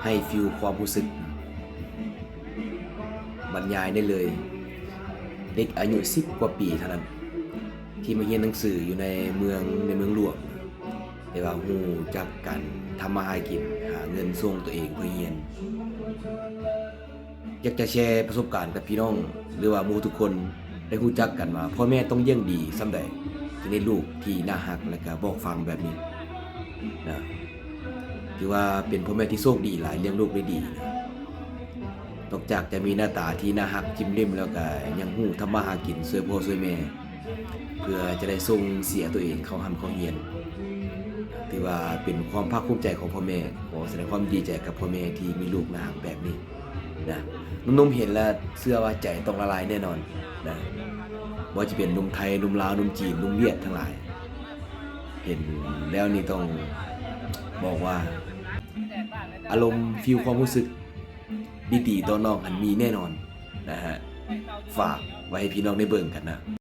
ໃຫ້ຟີລຄວາມຮູ້ສຶກ ບັນຍາຍໄດ້ເລີຍ. ເດັກອາຍຸສິບກວ່າປີເທົ່ານັ້ນ ທີ່ມາຮຽນໜັງສືຢູ່ໃນເມືອງ ໃນເມືອງຫຼວງ ແຕ່ວ່າຮູ້ຈັກການທຳມາຫາກິນ ຫາເງິນສົ່ງຕົວເອງເພື່ອຮຽນ. ຢາກຈະແຊປະສົບການກັບພີ່ນ້ອງ ຫຼືວ່າໝູ່ທຸກຄົນໄດ້ຮູ້ຈັກກັນວ່າ ພໍ່ແມ່ຕ້ອງລ້ຽງດີສ່ຳໃດ ຈຶ່ງໄດ້ລູກທີ່ໜ້າຮັກ ແລະກະບອກຟັງແບບນີ້ນະ. ຖືວ່າເປັນພໍ່ແມ່ທີ່ໂຊກດີຫຼາຍ ລ້ຽງລູກໄດ້ດີນະ. ນອກຈາກຈະມີໜ້າຕາທີ່ໜ້າຮັກຈິ້ມລິ້ມແລ້ວ ກະຍັງຮູ້ທຳມາຫາກິນຊ່ວຍພໍ່ຊ່ວຍແມ່ ເພື່ອຈະໄດ້ສົ່ງເສຍຕົວເອງເຂົ້າຮ່ຳເຂົ້າຮຽນ. ຖືວ່າເປັນຄວາມພາກພູມໃຈຂອງພໍ່ແມ່. ຂໍສະແດງຄວາມດີໃຈກັບພໍ່ແມ່ທີ່ມີລູກໜ້າຮັກແບບນີ້ນະ. ໜຸ່ມໆເຫັນແລ້ວເຊື່ອວ່າໃຈຕ້ອງລະລາຍແນ່ນອນນະ. ບໍ່ວ່າຈະເປັນໜຸ່ມໄທ, ໜຸ່ມລາວ, ໜຸ່ມຈີນ, ໜຸ່ມຫວຽດທັງຫຼາຍ ເຫັນແລ້ວນີ້ຕ້ອງບອກວ່າ ອາລົມຟີລຄວາມຮູ້ສຶກດີໆຕໍ່ນ້ອງຫັ້ນມີແນ່ນອນນະຮະ. ຝາກໄວ້ໃຫ້ພີ່ນ້ອງໄດ້ເບິ່ງກັນນະ.